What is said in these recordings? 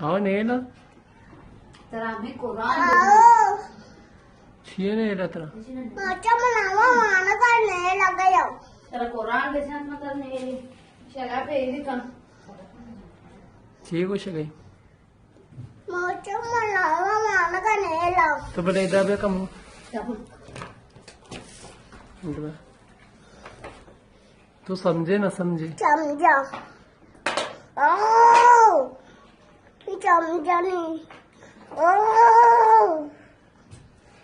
ہاں، نیلا۔ ترا ہمیں قرآن چیئے نیلا ترا؟ ماچا مناوا مانا کا نیلا گیا۔ ترا قرآن کے ساتھ مطلب نہیں ہے۔ شراب ہے، یہ کم۔ چی گوش گئی؟ ماچا مناوا مانا کا نیلا۔ تو بلے ادا بے کم ہو۔ تو سمجھے نہ سمجھے؟ سمجھا۔ او! سمجھا نہیں۔ او!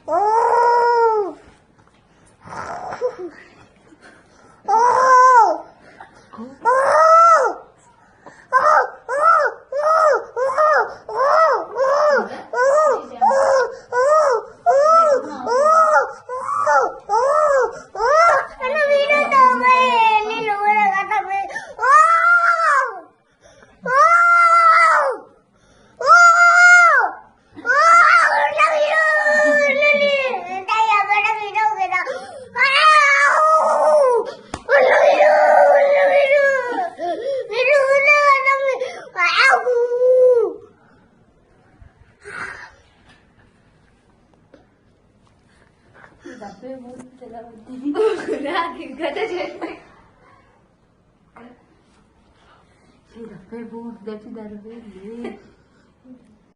او!